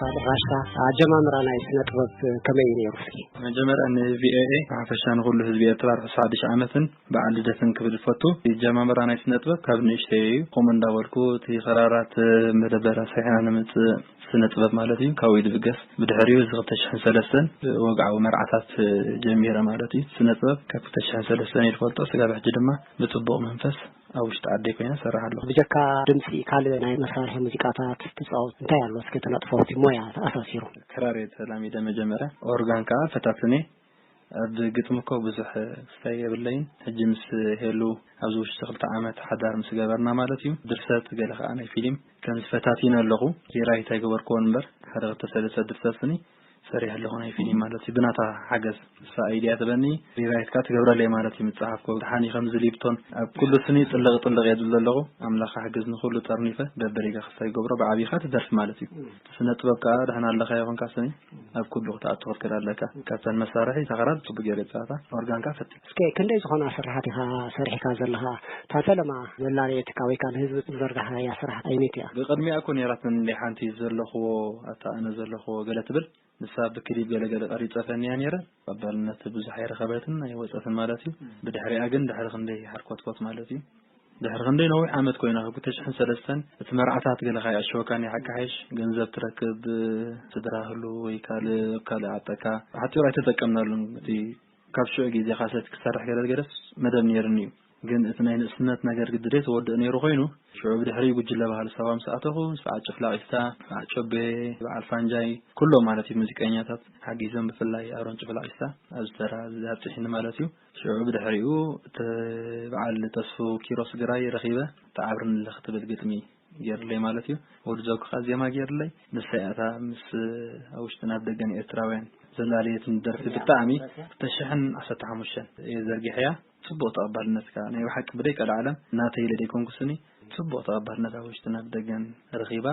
ሳልሕ ራሽታ፣ ኣጀማምራ ናይ ስነ ጥበብ ከመይ እዩ ነይሩ? እስኪ። መጀመርያ ን V O A ብሓፈሻ ንኹሉ ህዝቢ ኤርትራ ርሑስ ሓድሽ ዓመትን በዓል ልደትን ክብል እፈቱ። ኣጀማምራ ናይ ስነ ጥበብ ካብ ንእሽተይ እዩ። ከምኡ እንዳበልኩ እቲ ኸራራት መደበራ ሰሪሕና ንምጽእ ስነ ጥበብ ማለት እዩ፣ ካብኡ እዩ ዝብገስ። ብድሕሪኡ እዚ ክልተ ሽሕን ሰለስተን ወግዓዊ መርዓታት ጀሚረ ማለት እዩ። ስነ ጥበብ ካብ ክልተ ሽሕን ሰለስተን እዩ ዝፈልጦ። ስጋብ ሕጂ ድማ ብጽቡቕ መንፈስ ኣብ ውሽጢ ዓደይ ኮይነ እሰርሕ ኣለኹ። ብጀካ ድምጺ ካልእ ናይ መሳርሒ ሙዚቃታት ትጻወት እንታይ ኣሎ? እስኪ ተነጥፎ እቲ ሞያ ተኣሳሲሩ። ክራር እየ ተላሚደ መጀመርያ፣ ኦርጋን ከኣ ፈታትኔ። ኣብ ግጥሚ እኮ ብዙሕ ክስታይ የብለይን። ሕጂ ምስ ሄሉ ኣብዚ ውሽጢ ክልተ ዓመት ሓዳር ምስ ገበርና ማለት እዩ። ድርሰት ገለ ከኣ ናይ ፊልም ከም ዝፈታቲነ ኣለኹ። ሪራይት ኣይገበርክዎን እምበር ሓደ ክልተ ሰለስተ ድርሰት ስኒ ሰሪሕ ኣለኹ ናይ ፊልም ማለት እዩ። ብናታ ሓገዝ እሳ ኣይድያ ትበኒ ሪራይት ከኣ ትገብረለይ ማለት እዩ። ምጽሓፍኮ ድሓን እዩ ከምዚ ሊፕቶን ኣብ ኩሉ ስኒ ጥልቕ ጥልቕ እየ ዝብል ዘለኹ። ኣምላኽ ሓገዝ ንኹሉ ጠርኒፈ በበሪጋ ክስታይ ይገብሮ ብዓቢኻ ትደርፍ ማለት እዩ። ስነ ጥበብ ከኣ ድሕን ኣለኻ ይኹንካ ስኒ ኣብ ኩሉ ክትኣቱ ክትክእል ኣለካ። ካብተን መሳርሒ ተኸራር ጽቡቅ ገይረ ይጻወታ። ኦርጋንካ ፈት እስከ ክንደይ ዝኾና ስራሓት ኢኻ ሰሪሕካ ዘለኻ? እታ ፈለማ ዘላለየትካ ወይ ከኣ ንህዝቢ ዝዘርጋሕካያ ስራሕ ኣይነይቲ እያ? ብቕድሚኣ እኮ ነይራትኒ እንደ ሓንቲ ዘለኽዎ፣ ኣታ ኣነ ዘለኽዎ ገለ ትብል። ንሳ ብክሊፕ ገለ ገለ ቀሪጸ ፈንያ ነይረ። ተቐባልነት ብዙሕ ኣይረኸበትን ኣይወጸትን ማለት እዩ። ብድሕሪኣ ግን ድሕሪ ክንደይ ሓርኮትኮት ማለት እዩ። ድሕሪ ክንደይ ነዊሕ ዓመት ኮይና፣ ካብ ክልተ ሽሕን ሰለስተን እቲ መርዓታት ገለ ከይኣሸወካን ይሓቂ ሓይሽ፣ ገንዘብ ትረክብ፣ ስድራ ህሉ ወይ ካልእ፣ ኣብ ካልእ ዓጠካ፣ ብሓጺሩ ኣይተጠቀምናሉን። እቲ ካብ ሽዑ ግዜ ካሰት ክሰርሕ ገለ ገለስ መደብ ነይርኒ እዩ። ግን እቲ ናይ ንእስነት ነገር ግዲ ደይ ተወድእ ነይሩ ኮይኑ፣ ሽዑ ብድሕሪኡ ጉጅለ ባህሊ ሳዋ ምስ ኣተኹ፣ ሰዓት ጭፍላቒስታ፣ በዓል ጮቤ፣ በዓል ፋንጃይ፣ ኩሎም ማለት እዩ ሙዚቀኛታት ሓጊዞም፣ ብፍላይ ኣሮን ጭፍላቒስታ ኣብዚ ተራ እዚ ኣብጽሒኒ ማለት እዩ። ሽዑ ብድሕሪኡ እቲ በዓል ተስፉ ኪሮስ ግራይ ረኺበ፣ ተዓብርኒ ኣለኺ ትብል ግጥሚ ገይርለይ ማለት እዩ። ወዲ ዘኩ ከኣ ዜማ ገይርለይ፣ ንሳ እያ እታ ምስ ኣብ ውሽጥን ኣብ ደገን ኤርትራውያን ዘላለየትን ደርፊ። ብጣዕሚ ክልተ ሽሕን ዓሰርተ ሓሙሽተን እየ ዘርጊሐያ። ጽቡቕ ተቐባልነት ከኣ ናይ ብሓቂ ብደይ ቀልዓለም ናተይ ኢለ ደይኮንኩ ስኒ፣ ጽቡቕ ተቐባልነት ኣብ ውሽጥን ኣብ ደገን ረኺባ።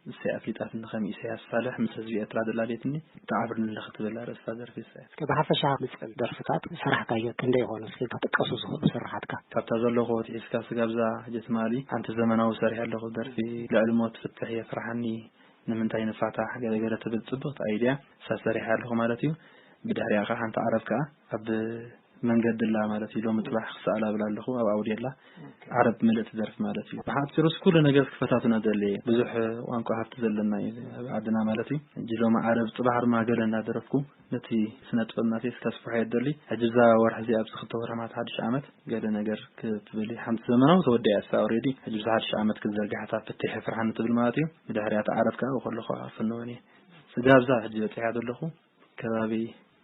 ንሳ እያ ኣፍሊጣትኒ ከም ኢሳያስ ሳልሕ ምስ ህዝቢ ኤርትራ ዘላለየትኒ። ተዓብርኒ ኣለኺ ትብል ኣርእስታ ደርፊ እሳ እያ። እስከ ብሓፈሻ ንጽል ደርፍታት ሰራሕካዮ ክንደይ ይኾኑ? እስኪ ክጥቀሱ ዝኽእሉ ስራሓትካ። ካብታ ዘለኹ ትሒዝካ ስጋብዛ ሕጂ ትማሊ ሓንቲ ዘመናዊ ሰሪሐ ኣለኹ ደርፊ፣ ልዕሊ ሞት ፍትሕ የፍርሓኒ፣ ንምንታይ ንፋታሕ ገለ ገለ ትብል ጽብቕቲ ኣይድያ እሳ ሰሪሐ ኣለኹ ማለት እዩ። ብድሕሪኣ ከኣ ሓንቲ ዓረብ ከኣ ኣብ መንገዲ ኣላ ማለት እዩ። ሎሚ ጽባሕ ክሰኣላ እብል ኣለኹ ኣብ ኣውድዮ ኣላ። ዓረብ ምልእቲ ደርፊ ማለት እዩ። ብሓጺሩስ ኩሉ ነገር ክፈታትኖ ደሊ ብዙሕ ቋንቋ ሃብቲ ዘለና እዩ ኣብ ዓድና ማለት እዩ። ሕጂ ሎሚ ዓረብ ጽባሕ ድማ ገለ እናደረፍኩ ነቲ ስነ ጥበብ ናተይ እስከ ስፍሖ የደሊ። ሕጂ እዛ ወርሒ እዚኣ ኣብዚ ክልተ ወርሒ ማለት ሓድሽ ዓመት ገለ ነገር ክትብል ሓንቲ ዘመናዊ ተወዲኣ እሳ ኦሬዲ። ሕጂ ብዛ ሓድሽ ዓመት ክትዘርግሓታ ፍትሕ የፍርሓኒ ትብል ማለት እዩ። ብድሕሪኣ እታ ዓረብ ከኣ ከለኹ ኣፍንወን እየ። ስጋብ እዛ ሕጂ በጺሓ ዘለኹ ከባቢ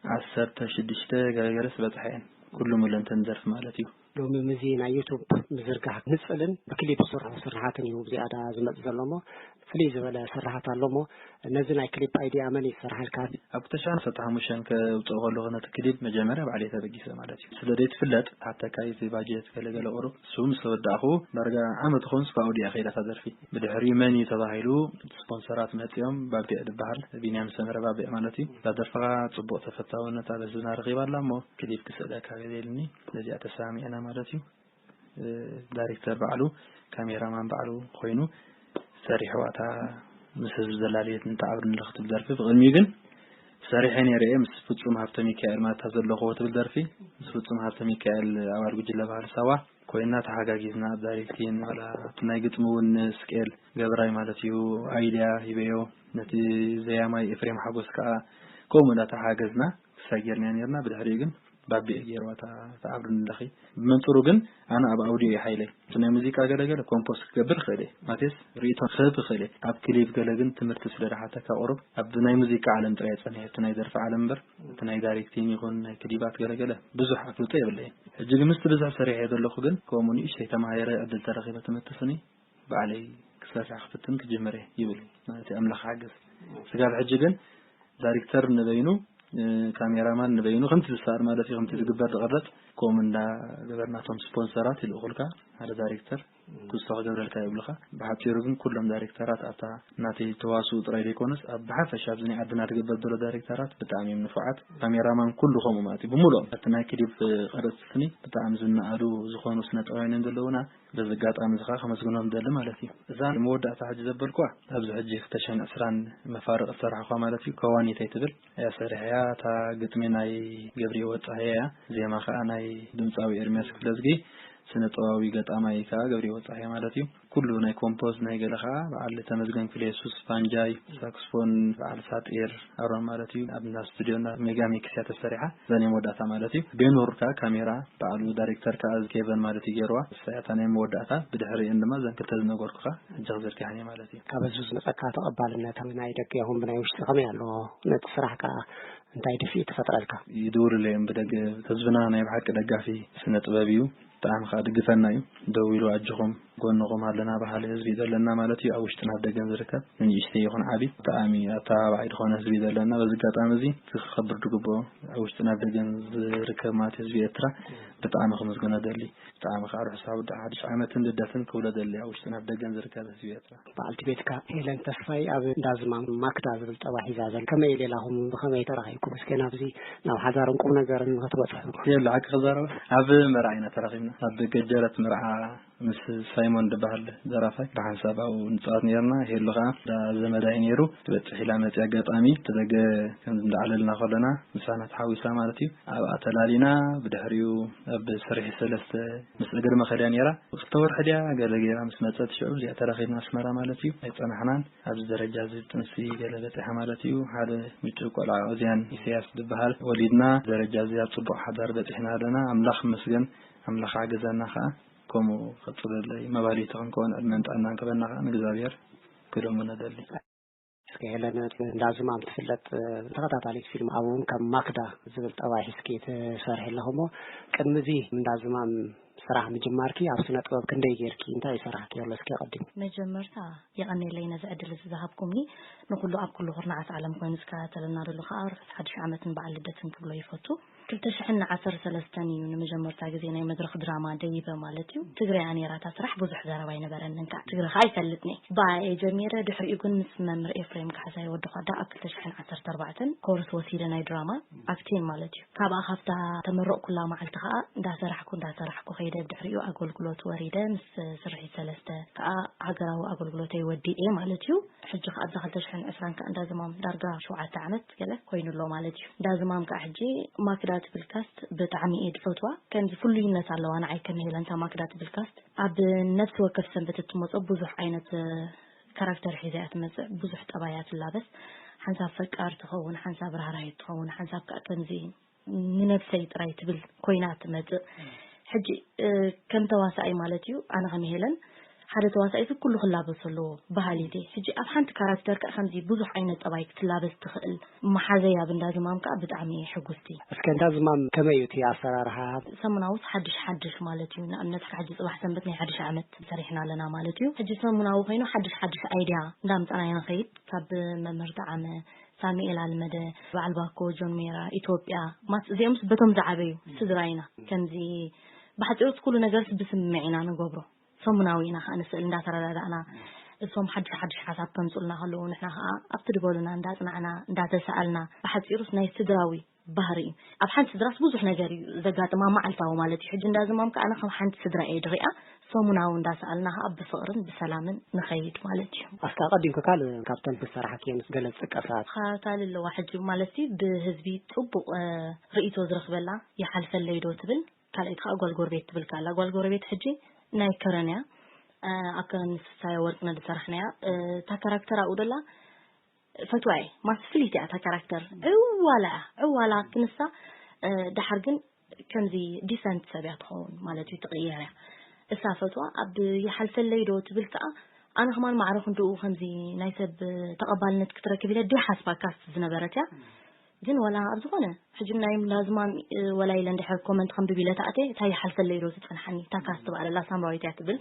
ዓሰርተ ሽዱሽተ ገለገለስ በጽሐ እየን። ኩሉ ሙለንተን ዘርፍ ማለት እዩ። ሎሚ ምዚ ናይ ዩቱብ ምዝርጋሕ ንጽልን ብክሊፕ ዝስርሑ ስርሓትን እዩ ብዝያዳ ዝመጽእ ዘሎ እሞ፣ ፍልይ ዝበለ ስርሓት ኣሎ እሞ፣ ነዚ ናይ ክሊፕ ኣይዲያ መን እዩ ዝሰርሓልካ? ኣብ ክልተ ሽሕን ዓሰርተ ሓሙሽተን ከውጽኦ ከለኹ ነቲ ክሊፕ መጀመርያ ባዕለይ ተበጊሰ ማለት እዩ። ስለ ዘይትፍለጥ፣ ሓተካ እቲ ባጀት ገለገለ ቁሩብ፣ እሱ ምስ ተወዳእኹ፣ ዳርጋ ዓመት ኾንስ ብኣውዲያ ከይዳ እታ ደርፊ። ብድሕሪኡ መን እዩ ተባሂሉ፣ ስፖንሰራት መጺኦም፣ ባቢዕ ዝበሃል፣ ቢንያም ሰመረ ባቢዕ ማለት እዩ። እዛ ደርፍኻ ጽቡቕ ተፈታውነት ኣብ ህዝብና ረኺባ ኣላ እሞ፣ ክሊፕ ክስእለካ ገለ ኢሉኒ። ስለዚኣ ተሰማሚዕና ማለት እዩ። እ፣ ዳይሬክተር ባዕሉ፣ ካሜራማን ባዕሉ ኮይኑ ሰሪሕዋ እታ ምስ ህዝቢ ዘላለየት ንተዓብርኒ ኣለኺ ትብል ደርፊ። ብቕድሚኡ ግን ሰሪሐ ነይረ እየ ምስ ፍጹም ሃብተ ሚካኤል ማለት እታ ዘለኽዎ ትብል ደርፊ። ምስ ፍጹም ሃብተ ሚካኤል ኣባል ጉጅለ ባህሊ ሳዋ ኮይና ተሓጋጊዝና ኣብ ዳይሬክቲን ዋላ እቲ ናይ ግጥሚ እውን ስቄል ገብራይ ማለት እዩ ኣይድያ ሂበዮ። ነቲ ዘያማይ ኤፍሬም ሓጎስ ከኣ ከምኡ እንዳተሓጋገዝና ክሳይ ጌርና ነይርና። ብድሕሪኡ ግን ባቢዕ ገይርዋ እታ፣ እታ ዓብሪ ንለኺ። ብመንጽሩ ግን ኣነ ኣብ ኣውዲዮ እየ ሓይለይ። እቲ ናይ ሙዚቃ ገለገለ ኮምፖስ ክገብር እኽእል እየ። ማለትስ ርእይቶ ክህብ እኽእል እየ። ኣብ ክሊፕ ገለ ግን ትምህርቲ ስለ ዝሓተካ ቁሩብ ኣብ ናይ ሙዚቃ ዓለም ጥራይ እየ ጸኒሐ። እቲ ናይ ደርፊ ዓለም እምበር፣ እቲ ናይ ዳይሬክቲንግ ይኹን ናይ ክሊባት ገለገለ ብዙሕ ኣፍልጦ የብለይን። ሕጂ ግን ምስቲ ብዝሕ ሰሪሐ ዘለኹ ግን ከምኡ ንእሽተይ ተማሂረ ዕድል ተረኺበ ትምህርቲ ስኒ ባዕለይ ክሰርሕ ክፍትን ክጅምር እየ ይብል። ማለት ኣምላኽ ሓገዝ። ስጋብ ሕጂ ግን ዳይሬክተር ንበይኑ፣ እ፣ ካሜራማን ንበይኑ፣ ከምቲ ዝሰኣል ማለት እዩ፣ ከምቲ ዝግበር ዝቐረጽ፣ ከምኡ እንዳገበርና እቶም ስፖንሰራት ይልእኹልካ፣ ሓደ ዳይሬክተር ክስቶ ክገብረልካ ይብሉኻ። ብሓፂሩ ግን ኩሎም ዳይሬክተራት ኣብታ ናተይ ተዋስኡ ጥራይ ዘይኮነስ ኣብ ብሓፈሻ ኣብዚ ናይ ዓድና ትግበር ዘሎ ዳይሬክተራት ብጣዕሚ እዮም ንፉዓት። ካሜራማን ኩሉ ከምኡ ማለት እዩ። ብምሉኦም ኣብቲ ናይ ክሊፕ ቀረፅትኒ ብጣዕሚ ዝነኣዱ ዝኾኑ ስነ ጥበባውያን ዘለውና በዚ ኣጋጣሚ እዚ ከዓ ከመስግኖም ደሊ ማለት እዩ። እዛ መወዳእታ ሕጂ ዘበልኩዋ ኣብዚ ሕጂ ክልተ ሽሕን ዕስራን መፋርቕ ዝሰራሕኳ ማለት እዩ። ከዋኒተይ ትብል እያ ሰሪሐያ። እታ ግጥሚ ናይ ገብርየ ወጻሄ እያ። ዜማ ከዓ ናይ ድምፃዊ ኤርሚያስ ክፍለዝጊ፣ ስነ ጥበባዊ ገጣማይ ከዓ ገብርየ ወጻሄ ማለት እዩ። ኩሉ ናይ ኮምፖዝ ናይ ገለ ከዓ በዓል ተመስገን ክሌሱስ ፋንጃይ፣ ሳክስፎን በዓል ሳጤር ኣሮን ማለት እዩ። ኣብ እንዳ ስቱዲዮ እንዳ ሜጋ ሜክስ እያ ተሰሪሓ። እዘን እዮም መወዳእታ ማለት እዩ። ቤኑር ከዓ ካሜራ በዓሉ ዳይሬክተር ከዓ ኬቨን ማለት እዩ ገይርዋ። እሳ እያ እታ ናይ መወዳእታ። ብድሕሪእን ድማ እዘን ክልተ ዝነገርኩኻ ሕጂ ክዘርግሐን እየ ማለት እዩ። ካብ ህዝቢ ዝመፀካ ተቐባልነት ናይ ደገ ይኹን ብናይ ውሽጢ ከመይ ኣሎ? ነቲ ስራሕ ከዓ እንታይ ድፍኢት ትፈጥረልካ? ይድውሉለይ እዮም ብደገ። ህዝብና ናይ ብሓቂ ደጋፊ ስነ ጥበብ እዩ። ብጣዕሚ ከዓ ድግፈና እዩ። ደዊሉ ኣጆኹም ጎንኹም ኣለና በሃሊ ህዝቢ እዩ ዘለና ማለት እዩ። ኣብ ውሽጥን ኣብ ደገን ዝርከብ ንንእሽተይ ይኹን ዓቢ ብጣዕሚ ኣተባባዒ ዝኾነ ህዝቢ እዩ ዘለና። በዚ ኣጋጣሚ እዚ ክኸብር ድግብኦ ኣብ ውሽጥን ኣብ ደገን ዝርከብ ማለት ህዝቢ ኤርትራ ብጣዕሚ ክምስግኖ ደሊ። ብጣዕሚ ከዓ ርሑስ ሓድሽ ዓመትን ልደትን ክብሎ ደሊ ኣብ ውሽጥን ኣብ ደገን ዝርከብ ህዝቢ ኤርትራ። በዓልቲ ቤትካ ሄለን ተስፋይ ኣብ እንዳ ዝማም ማክዳ ዝብል ጠባ ሒዛ ዘላ። ከመይ ሌላኹም ብኸመይ ተራኺብኩም? እስከ ናብዚ ናብ ሓዳርን ቁም ነገርን ክትበጽሑ። የለ ሓቂ ክዛረብ ኣብ መርዓ ኢና ተራኺብና። ኣብ ገጀረት መርዓ ምስ ሳይሞን ዝበሃል ደራፋይ ብሓንሳብ ኣብኡ ንጻወት ነርና። ሄሉ ከኣ እንዳ ዘመዳ እዩ ነይሩ። ትበጽሕ ኢላ መጺኣ ኣጋጣሚ እቲ ደገ ከም እንዳዕለልና ከለና ምሳና ተሓዊሳ ማለት እዩ። ኣብኣ ተላሊና ብድሕሪኡ ኣብ ስርሒ ሰለስተ ምስ እግሪ መኸድያ ነይራ። ክልተ ወርሒ ድያ ገለ ገይራ ምስ መጸት ሽዑ እዚኣ ተራኺብና ኣስመራ ማለት እዩ። ኣይጸናሕናን። ኣብዚ ደረጃ እዚ ጥንሲ ገለ በጺሓ ማለት እዩ። ሓደ ምጭው ቆልዓ ኦዝያን ኢሳያስ ዝበሃል ወሊድና። ደረጃ እዚ ኣብ ጽቡቕ ሓዳር በጺሕና ኣለና። ኣምላኽ ይመስገን። ኣምላኽ ሓገዘና ከኣ። ከምኡ ቀጽለለይ። መባሊቲ ክንከውን ዕድመን ጥዕናን ክበና ከኣ ንእግዚኣብሔር ክልምኖ ደሊ። እስከ ሄለን እንዳ ዝማም ትፍለጥ ተኸታታሊት ፊልም፣ ኣብኡ እውን ከም ማክዳ ዝብል ጠባይ ሒዝኪ ትሰርሒ ኣለኹ እሞ፣ ቅድሚ እዚ እንዳ ዝማም ስራሕ ምጅማርኪ ኣብ ስነ ጥበብ ክንደይ ጌርኪ፣ እንታይ ይሰርሕኪ ኣሎ? እስኪ ቀድሚ። መጀመርታ የቐንየለይ ነዚ ዕድል እዚ ዝሃብኩምኒ። ንኹሉ ኣብ ኩሉ ኩርናዓት ዓለም ኮይኑ ዝከታተለና ዘሎ ከኣ ርሑስ ሓድሽ ዓመትን በዓል ልደትን ክብሎ ይፈቱ። ክልተ ሽሕን ዓሰርተ ሰለስተን እዩ ንመጀመርታ ግዜ ናይ መድረኽ ድራማ ደይበ ማለት እዩ። ትግረ እያ ነይራ እታ ስራሕ፣ ብዙሕ ዘረባ ኣይነበረንን ከዓ። ትግረ ከዓ ኣይፈልጥን እየ። ብኣ እየ ጀሚረ። ድሕሪኡ ግን ምስ መምህር ኤፍሬም ካሕሳይ ወዲ ኳዳ ኣብ ክልተ ሽሕን ዓሰርተ ኣርባዕተን ኮርስ ወሲደ ናይ ድራማ ኣክቲን ማለት እዩ። ካብኣ ካብታ ተመረቕኩላ መዓልቲ ከዓ እንዳሰራሕኩ እንዳሰራሕኩ ከይደ። ድሕሪኡ ኣገልግሎት ወሪደ ምስ ስርሒት ሰለስተ ከዓ ሃገራዊ ኣገልግሎተይ ወዲኤ ማለት እዩ። ሕጂ ከዓ ኣብዛ ክልተ ሽሕን ዕስራን ከዓ እንዳ ዝማም ዳርጋ ሸውዓተ ዓመት ገለ ኮይኑ ኣሎ ማለት እዩ። እንዳ ዝማም ከዓ ሕጂ ማክዳ ትብል ካስት ብጣዕሚ እየ ዝፈትዋ። ከምዚ ፍሉይነት ኣለዋ ንዓይ ከም ሄለን እታ ማክዳ ትብል ካስት። ኣብ ነፍሲ ወከፍ ሰንበት እትመጾ ብዙሕ ዓይነት ካራክተር ሒዛ እያ ትመጽእ። ብዙሕ ጠባይ እያ ትላበስ። ሓንሳብ ፈቃር ትኸውን፣ ሓንሳብ ራህራሂት ትኸውን፣ ሓንሳብ ከዓ ከምዚ ንነብሰይ ጥራይ ትብል ኮይና ትመጽእ። ሕጂ፣ እ፣ ከም ተዋሳኣይ ማለት እዩ፣ ኣነ ከም ሄለን ሓደ ተዋሳኣይ እዚ ኩሉ ክላበሶ ኣለዎ በሃሊት እየ። ሕጂ ኣብ ሓንቲ ካራክተር ከዓ ከምዚ ብዙሕ ዓይነት ጠባይ ክትላበስ ትኽእል መሓዘይ ኣብ እንዳ ዝማም ከዓ ብጣዕሚ እየ ሕጉስቲ። እስከ እንዳ ዝማም ከመይ እዩ እቲ ኣሰራርሓ? ሰሙናዊት ሓድሽ ሓድሽ ማለት እዩ። ንኣብነት ካብ ሕጂ ጽባሕ ሰንበት ናይ ሓድሽ ዓመት ሰሪሕና ኣለና ማለት እዩ። ሕጂ ሰሙናዊ ኮይኑ ሓድሽ ሓድሽ ኣይድያ እንዳምጻና ኢና ንኸይድ። ካብ መምህር ጠዓመ፣ ሳሙኤል ኣልመደ፣ በዓል ባኮ፣ ጆን ሜራ፣ ኢትዮጵያ፣ ማስ-፣ እዚኦምስ በቶም ዝዓበዩ ስድራ ኢና። ከምዚ ብሓጺሩስ ኩሉ ነገርስ ብስምምዕ ኢና ንገብሮ። ሰሙናዊ ኢና ከኣ ንስእል እንዳተረዳዳእና፣ እሶም ሓድሽ ሓድሽ ሓሳብ ከምጹልና ከለዉ ንሕና ከኣ ኣብቲ ድበሉና እንዳጽናዕና እንዳተሳኣልና፣ ብሓጺሩስ ናይ ስድራዊ ባህሪ እዩ። ኣብ ሓንቲ ስድራስ ብዙሕ ነገር እዩ ዘጋጥማ መዓልታዊ ማለት እዩ። ሕጂ እንዳ ዝማም ከኣ ኣነ ከም ሓንቲ ስድራ እየ ድሪኣ፣ ሰሙናዊ እንዳሰኣልና ከኣ ብፍቕርን ብሰላምን ንኸይድ ማለት እዩ። ኣስካ ቀዲምኪ ካልእ ካብተን ዝሰራሕክየን ገለ ዝጥቀሳ? ካ-፣ ካልእ ኣለዋ ሕጂ ማለት እዩ ብህዝቢ ጽቡቕ፣ እ፣ ርእይቶ ዝረኽበላ ይሓልፈለይ ዶ ትብል፣ ካልኣይቲ ከኣ ጓል ጎረቤት ትብል ከኣ ኣላ። ጓል ጎረቤት ሕጂ ናይ ከረን እያ፣ እ፣ ኣብ ከረን ምስ ፍሳዮ ወርቅነህ ዝሰራሕናያ፣ እ፣ እታ ካራክተር ኣብኡ ደላ ፈትዋ እየ። ማስ ፍልይቲ እያ እታ ካራክተር። ዕዋላ እያ። ዕዋላ ክንሳ፣ እ፣ ደሓር ግን ከምዚ ዲሰንት ሰብ እያ ትኸውን ማለት እዩ፣ ትቕየር እያ። እሳ ፈትዋ ኣብ ይሓልፈለይ ዶ ትብል ከኣ፣ ኣነ ከማን ማዕረ ክንድኡ ከምዚ ናይ ሰብ ተቐባልነት ክትረክብ ኢለ ድየ ሓስባ ካስት ዝነበረት እያ። ግን ወላ ኣብ ዝኾነ፣ ሕጂ ናይ ላዝማን፣ እ፣ ወላ ኢለ እንድሕር ኮመንት ከንብብ ኢለ ተኣትየ፣ እታ ይሓልፈለይ ዶ ትጸንሓኒ፣ እታ ካስት በኣለላ ሳምራዊት እያ ትብል።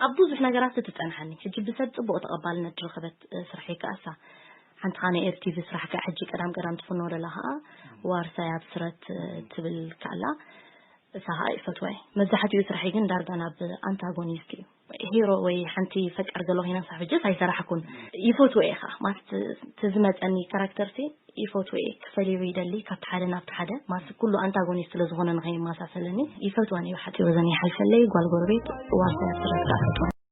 ኣብ ብዙሕ ነገራት ትጸንሓኒ። ሕጂ ብሰብ ጽቡቕ ተቐባልነት ዝረኸበት፣ እ፣ ስርሐይ ከኣ እሳ። ሓንቲ ኻነ ኤርቲቪ ስራሕ ከኣ ሕጂ ቀዳም ቀዳም ትፍኖ ደላ ኸኣ ዋርሳይ ኣብ ስረት ትብል ከኣላ፣ እሳ ኸኣ ይፈትዋ እየ። መብዛሕትኡ ስራሐይ ግን ዳርጋ ናብ ኣንታጎኒስት እዩ። ሂሮ ወይ ሓንቲ ፈቃር ገሎ ኮይና ሳብ ሕጅስ ኣይሰራሕኩን። ይፈትዎ እየ ኸዓ ማለት እቲ ዝመፀኒ ካራክተር ሲ ይፈትዎ እየ። ክፈልዮ ይደሊ ካብቲ ሓደ ናብቲ ሓደ ማለት ኩሉ ኣንታጎኒስት ስለ ዝኾነ ንኸይመሳሰለኒ ይፈትወን እዩ። ሓፂሩ ዘን ይሓልፈለይ ጓል ጎረቤት ዋርሳያ ስረስራ